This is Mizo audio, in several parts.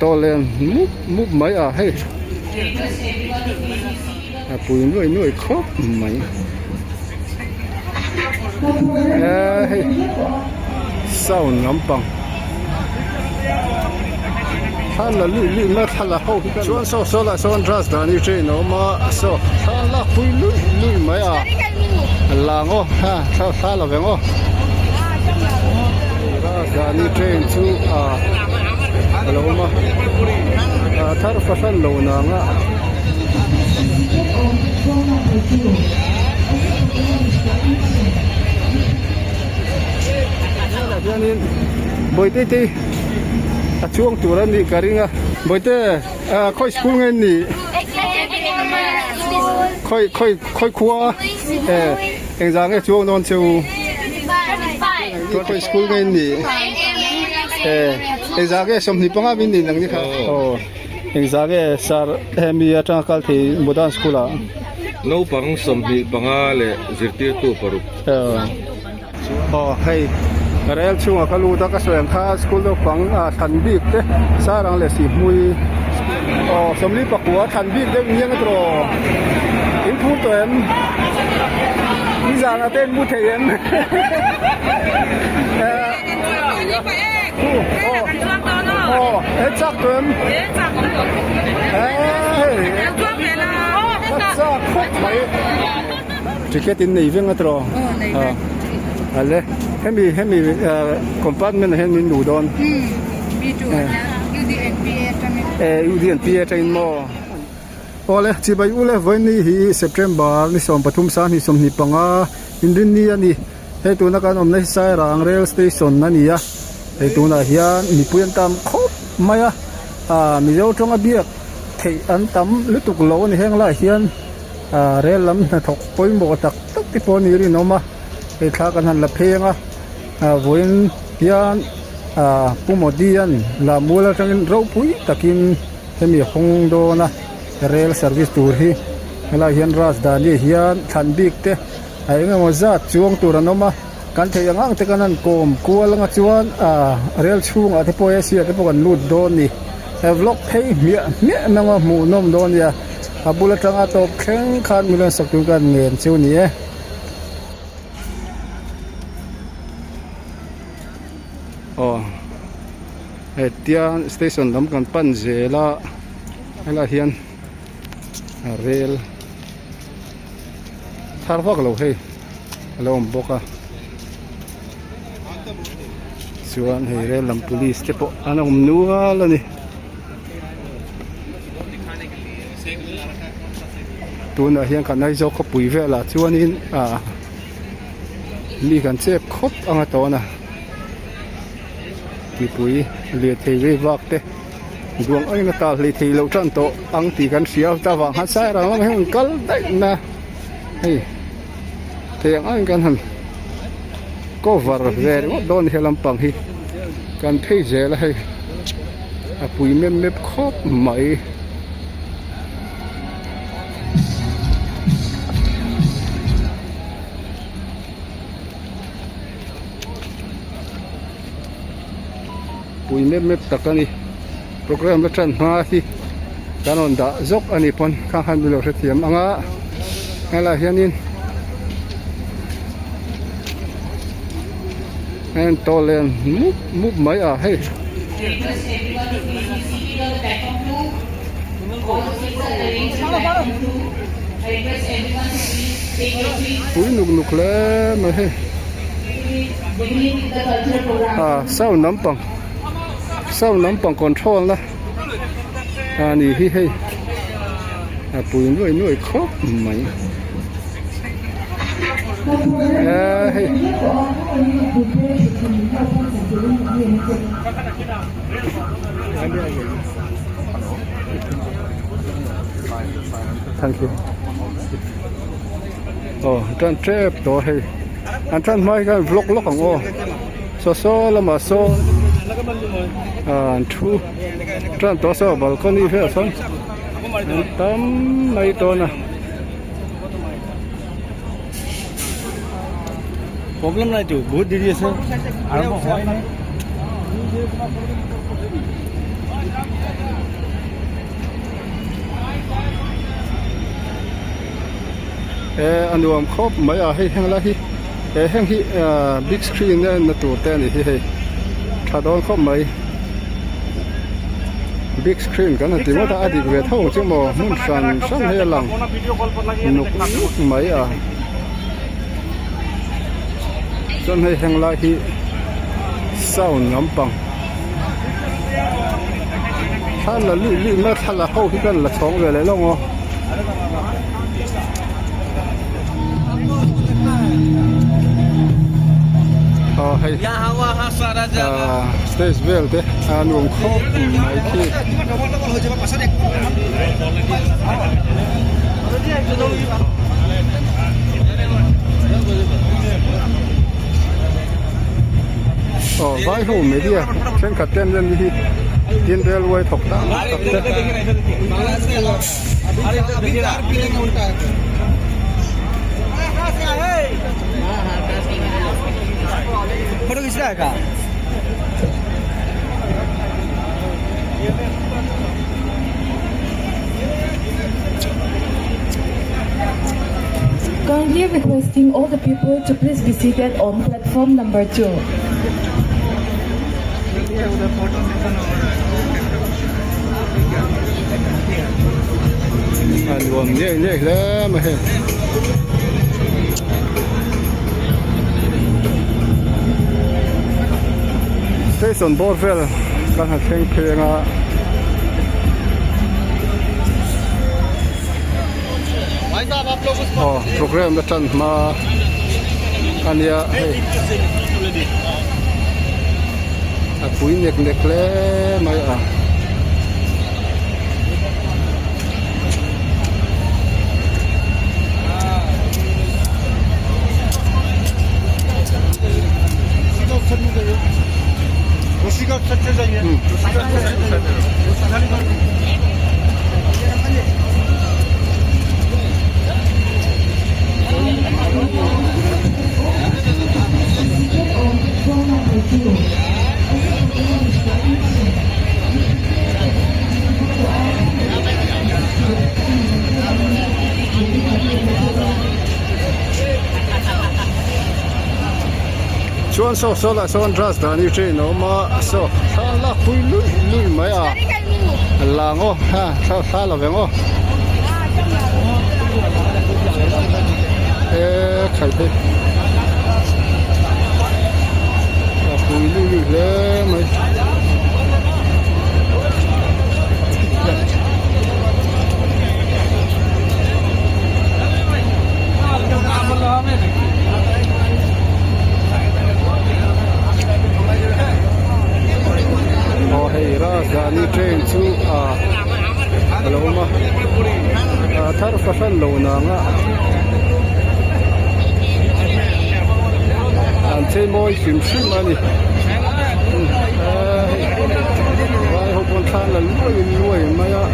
Tawleng mup mup mai a hei a pui nuai nuai khawp mai eee hei sound lampang thla la luih luih mai thla la ho hi chuan saw saw lah sawn Rajdhani train a awm a saw thla lak pui luih luih mai a lang aw ha thla la ve ang aw Rajdhani train chu a. A lo awm a ah thar fahran lo nang a. Helaiah hianin bawihte te a chuang tur a nih ka ring a bawihte ah khawi school nge an nih khawi khawi khawi khua eh engzah nge chuang dawn che u. Khawi school nge ni eh engzah nge 25 min nin ang ni kha aw engzah nge sir hemi atanga kal thei modern school ah naupang 25 leh zirtirtu paruk aw hei rel chhungah ka lut a ka sawi ang kha school naupang ah thlan bik te sarang leh sihhmui aw 44 thlan bik deuh ni ang a tiraw in phur tawh em. Nizan ah te an mu thei em? Aw he chak tawh em? Ka chak khawp mai. Ticket in nei veng a tiraw? Ale hemi hemi compartment ah hian min luh dawn. UDNPA atangin maw? Awle, chibai u le, vawiin hi September ni 13 sang hnih 25 inrinni a ni. Hei tuna kan awmna hi Sairang Rail Station a ni a, hei tunah hian mipui an tam khawp mai a, ah Mizo tawnga biak theih an tam lutuk lo a ni. Heng laiah hian ah rail lam hnathawk pawimawh tak tak te pawh a ni rinawm a, hei thla kan han la pheng a, ah vawiin hian ah Pu Modi-a'n Lammual atangin ropui takin. Hemi hawng dawna rail service tur hi helaiah hian Rajdhani hian thlan bik te a eng emaw zat chuang tur an awm a, kan theih ang ang te kan han kawm kual anga chuan ah rail chhungah te pawh AC ah te pawh kan lut dawn a ni. He vlog phei hmiah hmiah nang a hmuh nawm dawn a nia, a bul atanga tawp thleng khan min rawn sak tur ka han ngen chu a ni e. Aw. Hetia station lam kan pan zel a helaiah hian rel thar vak lo hei a lo awm bawk a chuan hei rel lam police te pawh an awm nual a ni tunah hian kan Aizawl khawpui velah chuanin ah mi kan chep khawp anga tawn a. Mipui lirthei vei vak te duang aina ta hlei thei loh tan tawh ang tih kan hria ta vang khan sairang lamah hian an kal daih na hei thei ang ang kan han cover ve ringawt dawn he lampang hi kan phei zel a hei a pui mep mep khawp mai. Pui mep mep tak a ni program la tan hma hi kan rawn dah zawk a ni pawn khang khan milo hrethiam ang a helaiah hianin heng tawleng mup mup mai a hei. Pui nuk nuk hle mai hei ah sound lampang sound lampang control na a ni hi hei a pui nuai nuai khawp mai eh hei. Thank you. Oh, tan trep to hei. An tan hma hi khan vlog lawk ang aw. Saw saw lamah saw ah an thu tan tawh saw balcony velah sawn an tam mai dawn a. Problem নাই তো বহুত দেৰি আছে আৰম্ভ হোৱাই নাই। E a nuam khawp mai a hei heng lai hi he heng hi ah big screen a enna tur te a ni hi hei tha dawn khawp mai big screen kan han ti ngawt a a dik ve tho ang chu maw hmun hran hran hei a lang nuk nuk mai a chuan hei heng lai hi sound lampang thla la luih luih mai a thla la ho hi kan la chhawng ve leh lo ang aw. Aw hei ah stage vel te a nuam khawp mai khi. Aw vai ho media thenkhat te an len hi tin railway thawk tak tak te. Kindly requesting all the people to please be seated on platform number 2. A nuam ngei ngei hle mai hei. Station bawr vel kan han thleng pheng a. Aw program la tan hma a nia hei. A pui nek nek hle mai a. Chuan saw saw lah sawn Rajdhani train a awm a saw thla lak pui luih luih mai a a lang aw ha thla thla la ve ang aw e khai phei a pui luih luih hle mai. Aw hei Rajdhani train chu ah a lo awm a ah thar fahran lo nang a an chei mawi hrim hrim a ni vai ho pawn thla la luai luai mai a.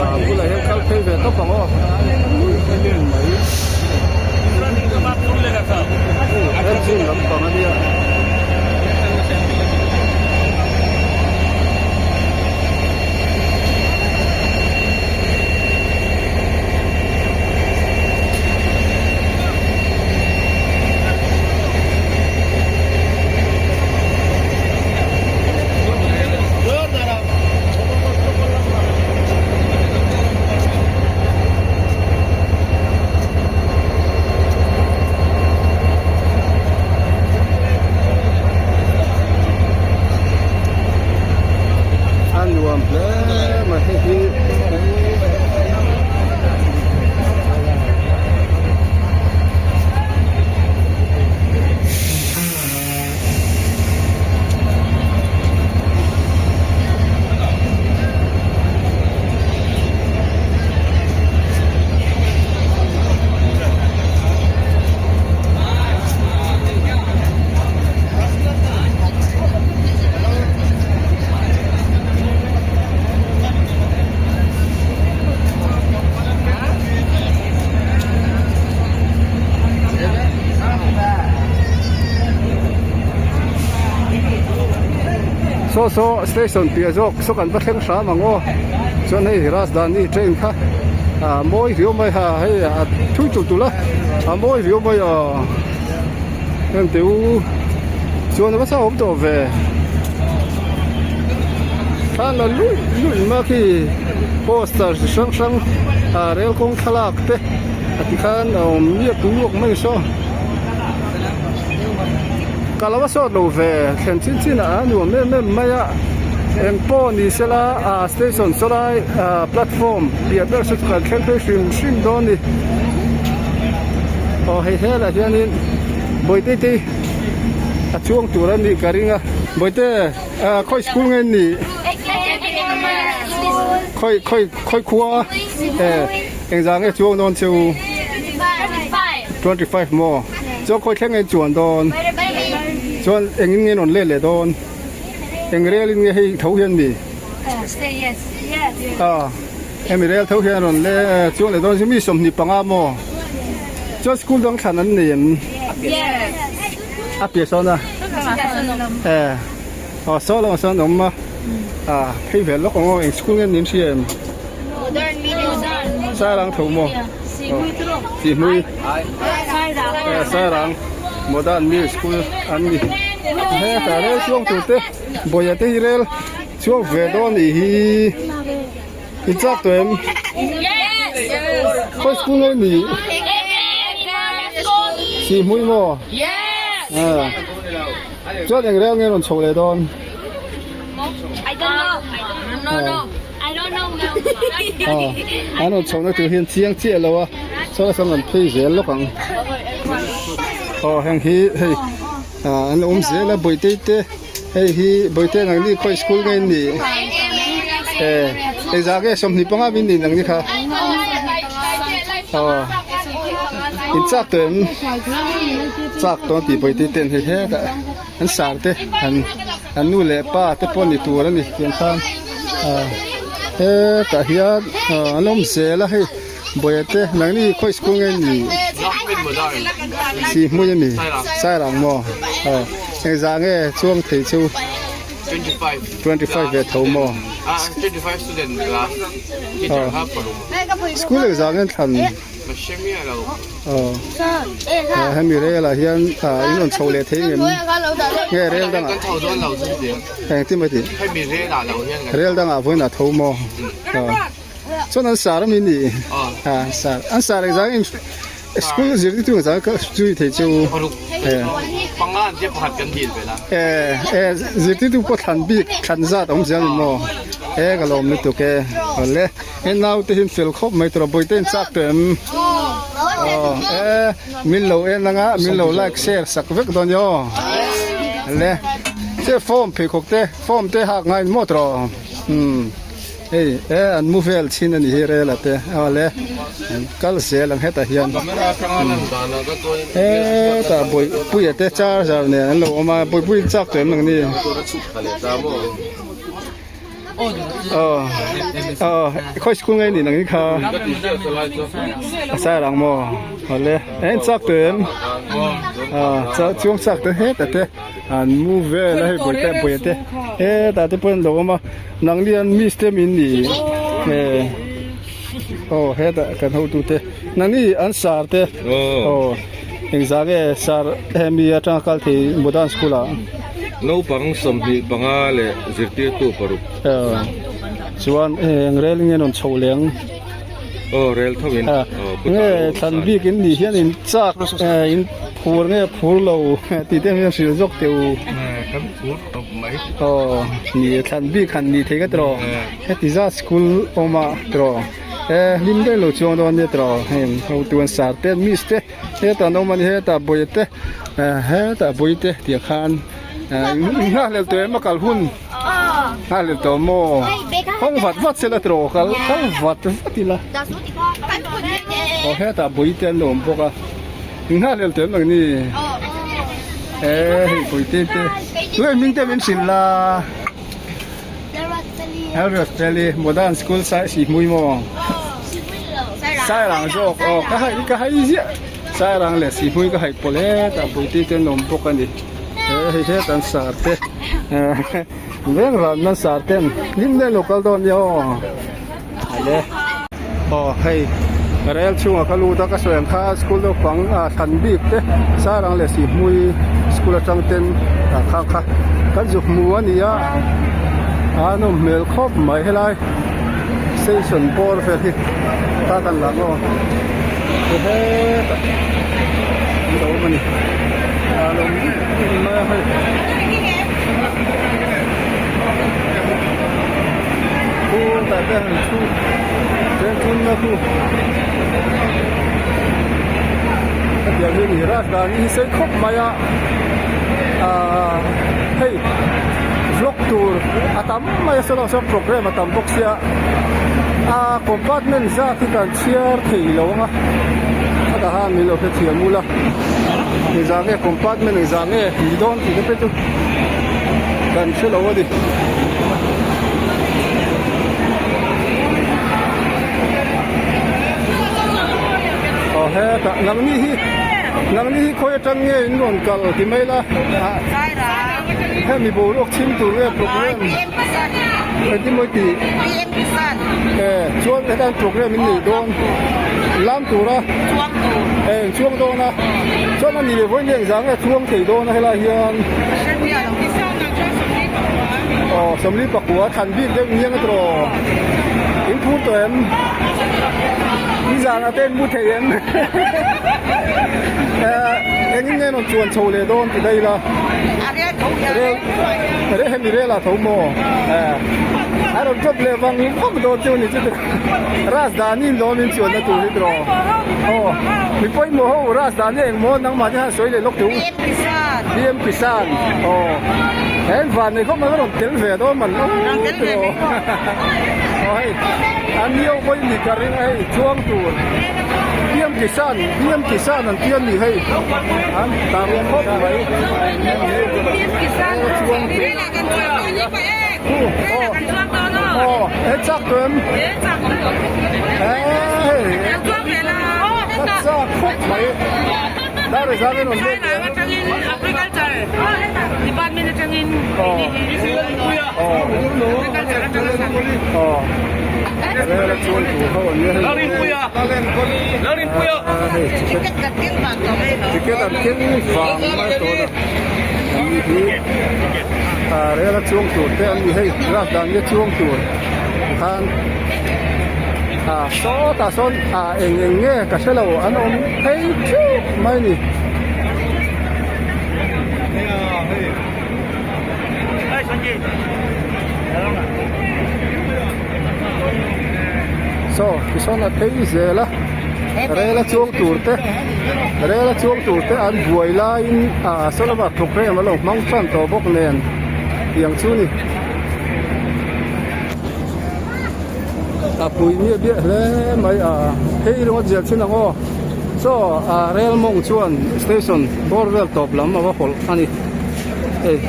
A bulah hian kal phei ve tawp ang aw mai engine lampang a nia. A nuam hle mai hei hi. Saw saw station piah zawk saw kan va thleng hram ang aw chuan hei Rajdhani train kha ah mawi riau mai ha hei a thui tulh tulh a a mawi riau mai a heng te u chuan a va chak awm tawh ve thlan la luih luih mai a khi poster chi hrang hrang ah rel kawng thlalak te a tikhan a awm miak nuak mai saw. Ka lo a sawt lo ve, thlen chin chin ah a nuam em em mai a, eng pawh ni sela ah station saw lai ah platform piah ber saw chu kan thleng phei hrim hrim dawn a ni. Aw hei helah hianin Bawihte te a chuang tur a nih ka ring a. Bawihte ah khawi school nge an nih? Khawi khawi khawi khua eh engzah nge chuang dawn che u? 25 maw? Chuan khawi thleng nge chuan dawn? Chuan engin nge rawn let leh dawn? Eng rel in nge hei tho hian mi? Ah, hemi rel tho hian rawn le chuang leh dawn chu mi 25 maw? Chuan school dang thlan an nei em? A piah sawn a? Eh, aw saw lamah sawn an awm a, ah phei ve lawk ang aw, eng school nge niin hria em? Sairang tho maw? Tihmui Sairang Modern Mill School an ni hetah rel chuang tur te bawihah te hi rel chuang ve dawn nih hi in chak tawh em khawi school nge ni Tihmui maw chuan eng rel nge rawn chho leh dawn. Aw an rawn chhohna tur hian chiang chiah lo a chuan a sam an phei zel lawk ang aw heng hi hei ah an awm zel a bawihte te hei hi bawihte nang ni khawi school nge an nih eh engzah nge 25 min nih nang ni kha aw in chak tawh em chak tawh an tih bawihte ten hei hetah an sar te an. An nu leh pa te pawh ni tur a ni tiang khan ah hetah hian ah an awm zel a hei bawihte te nangni khawi school nge ni Sihhmui a ni Sairang maw aw engzah nge chuang thei chu 25 ve tho maw aw school engzah nge an thlan. Aw hemi rel ah hian ah in rawn chho leh thei ngem nge rel dangah engtin mai tih rel dangah vawiin ah tho maw aw chuan an sar ami ni ah sar an sar engzah nge school zirtirtu engzah nge zui thei chu eh eh zirtirtu pawh thlan bik thlan zat a awm zel ani maw e ka lawm lutuk e awle. He naute hi an fel khawp mai tur a bawihte in chak tawh em aw e min lo en anga min lo like share sak vek dawn nia aw le che form pheikhawk te form te hak ngai maw tawh umm hei e an mu vel chin a ni hi rel a te aw le an kal zel ang hetah hian hetah bawihpuia te charger nen an lo awm a bawihpui in chak tawh em ang ni. Khawi school nge ni nang ni kha a sai rang maw awle en chak tawh em chuang chak te heta te an mu vel a hei bawihte bawih te hetah te pawh an lo awm a nang ni an miss te min ni aw hetah kan hotu te nang ni an sar te aw engzah nge sar hemi atanga kal thei modern school ah. Naupang 25 leh zirtirtu paruk. Chuan eng rel nge rawn chho leh ang? Aw rel tho in. Nge thlan bik in nih hian in chak in phur nge phur lo tih te hian hrilh zawk teh u. Kan phur tawp mai. Aw ni thlan bik han nih thei ka tiraw. Heti zat school awm a tiraw. E hlim daih lo chuang dawn nia tiraw heng hotu an sar te miss te. Hetah an awm a ni hetah bawih te hetah bawih te tih khan nghakhlel tawh em a kal hun nghakhlel tawh maw hawng vat vat sela tiraw kal kal vat vat ila aw hetah bawih te an lo awm bawk a nghakhlel tawh em ang ni e hei bawih te te tunge hming te min hrilh la Helrosteli Modern School sai Sihmui maw Sairang zawk aw ka hai ka hai ziah Sairang leh Sihmui ka hai pawlh hetah Puitei te an awm bawk a ni he hei het an sar te. Veng ran nan sar ten hlim nen lo kal dawn nia aw. Ale. Aw hei rel chhungah ka lut a ka sawi ang kha school naupang ah thlan bik te Sarang leh Sihhmui school atang ten ah kha kha kan zuk hmu a ni a a nawm hmel khawp mai helai station bawr vel hi ta kan lah maw hetah an lo awm a ni a lo awm mai a hei. Khu tah te han thu chen thun na khu hetiang hi a ni rasta hi sei khawp mai a ahh hei vlog tur a tam mai a saw sawn program a tam bawk sia a compartment zat hi kan chhiar thei lo ang a a tah khan min lo hrethiam ula engzah nge compartment engzah nge ni dawn tih te phei chu kan hre lo a ni. Aw hetah nangni hi nangni hi khawi atang nge in rawn kal ti mai la hemi boruak chhim tur nge program engtin mawi tih e chuan hetan program in nei dawn lam tura e in chuang dawn a chuan a ni leh vawiin engzah nge chuang thei dawn a helai hian aw sawmli pakua thlan bik deuh niang a tawh in phur tawh em nizan ah te in mu thei em eh engin nge rawn chuan chho leh dawn ti daih ila rel rel hemi rel ah tho maw eh a rawn drop leh vang vang dawn chu ni chu Rajdhani lawm in chuan na tur hi tawh aw mi pawimawh ho Rajdhani engmaw nangmah te khan sawi leh lawk teh u. BM Kisan aw he van nei khawp mai ka rawn tel ve dawn man lo tiraw aw hei a nio pawh i ni ka ring a hei chuang tur BM Kisan BM Kisan an tia ni hei an tam khawp mai chuang tur aw he chak tawh em hei a chak khawp mai. Thailand atangin Agriculture Department atangin Agriculture atanga san. Ticket an keng vang mai tawh a ni hi rel a chuang tur te an ni hei grass dan hi a chuang tur khan ah sawtah sawn ah eng eng nge ka hre lo an awm phei thup mai a ni. Saw tisawn a phei zel a rel a chuang tur te rel a chuang tur te an buai laiin ah saw lamah programme a lo hmang tan tawh bawk nen tiang chu a ni. A pui miah biah hle mai a hei ringawt zel thin ang aw chaw a rel mawng chuan station bawr vel tawp lam a va hawlh a ni hei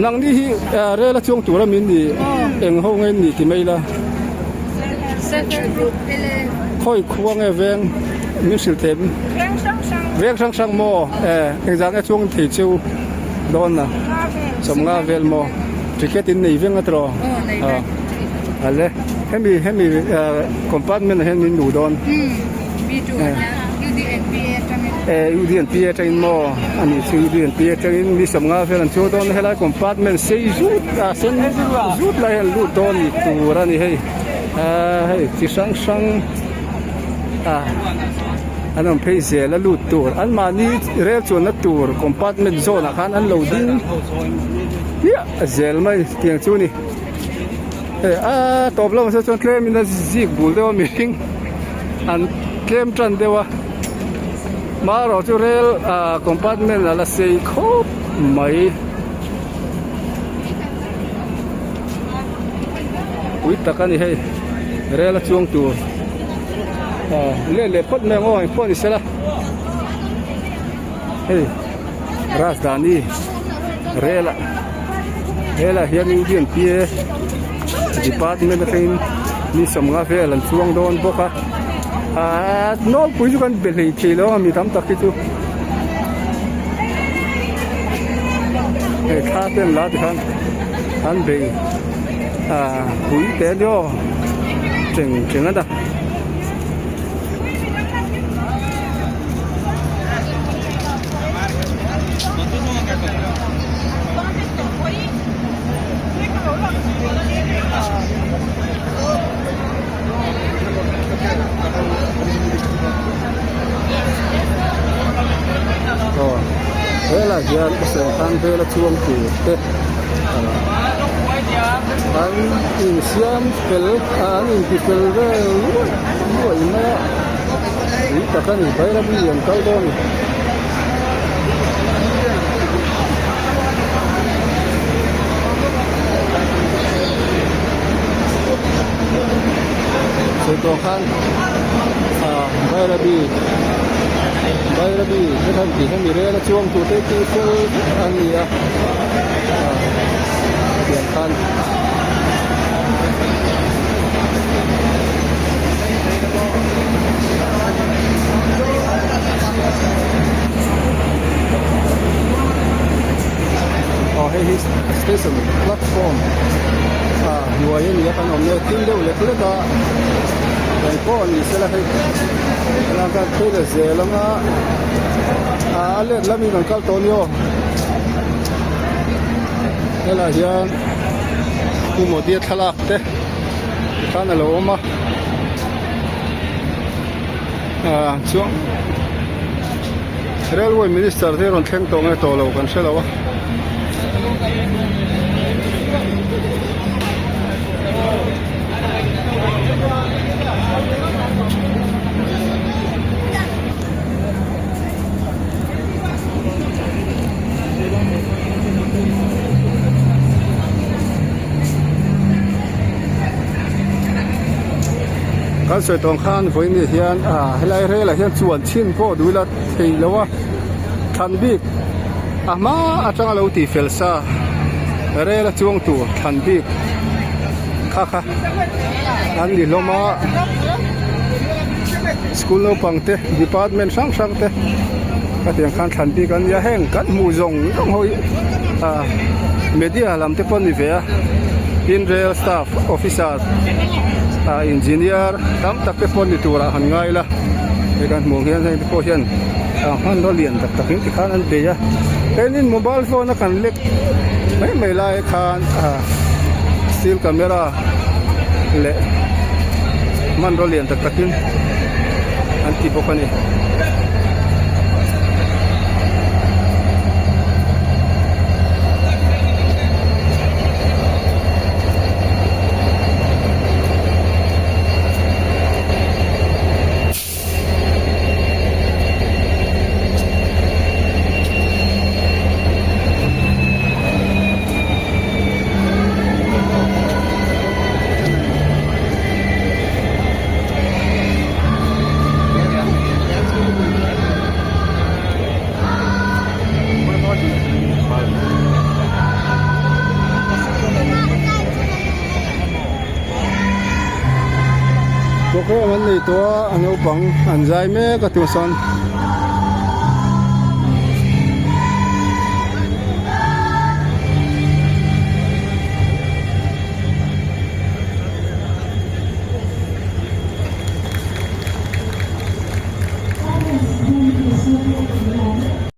nangni hi rel a chuang tur a min nih eng ho nge ni ti mai la khawi khua nge veng min hrilh thei veng hrang hrang maw e engzah nge chuang thei chu. Dawn a sawmnga vel maw ticket in nei veng a tiraw a ale hemi hemi compartment ah hian min luh dawn e UDNP atangin maw ani chu UDNP atangin mi sawmnga vel an chuang dawn a helai compartment sei zut a sen zut lai hian lut dawn ni tur a ni hei ah hei chi hrang hrang a. An awm phei zel a lut tur an mahni rel chuanna tur compartment zawn ah khan an lo ding hmiah zel mai tiang chu ni hei a tawp lamah saw chuan tlem in a zik bul deuh a mihring an tlem tan deuh a marawh chu rel ah compartment a la sei khawp mai. Pui tak a ni hei rel a chuang tur ah let leh phawt mai ang aw engpawh ni sela hei Rajdhani rel ah rel ah hian Indian P A department atangin mi sawmnga vel an chuang dawn bawk a ah nawlpui chu kan be hlei thei lo a mi tam tak hi chu. Hei thla te an la tikhan an bei ah pui te ania aw teng teng a ni. Aw helai hian a serthlum vela chuang tur te an insiam fel a an inti fel vel luai luai mai a tui tak a ni Bairabi an kal dawn a ni. Sawi tawh khan ah Bairabi Bairabi te khan tih hemi rel a chuang tur te tih fel vek an ni a ah tiang khan. Aw hei hi station platform ah hnuai a ni a kan awm mek thil deuh lek lek a eng pawh ni sela hei helai khan phei leh zel ang a ah a let lamin an kal tawh a ni aw helaiah hian Pu Modi-a thlalak te tikhan a lo awm a ah chuan railway minister te rawn thleng tawh nge tawh lo kan hre lo a. Kan sawi tawng khan vawiin hian ah helai rel ah hian chuan chhin pawh duh ila thei lo a thlan bik a hma atanga lo tih fel sa rel a chuang tur thlan bik kha kha an ni hlawm a school naupang te department hrang hrang te hetiang khan thlan bik an nia heng kan hmuh zawng zawng ho hi ah media lam te pawh an ni ve a tin rail staff officer ah engineer tam tak te pawh an ni turah han ngai ila hei kan hmuh ang hian heng te pawh hian ah hmanraw lian tak tak in tikhan an bei a keinin mobile phone a kan lek mai mai lai khan ah steel camera leh hmanraw lian tak tak in an ti bawk a ni. Program an nei tawh a a naupang an zai mek a tun sawn.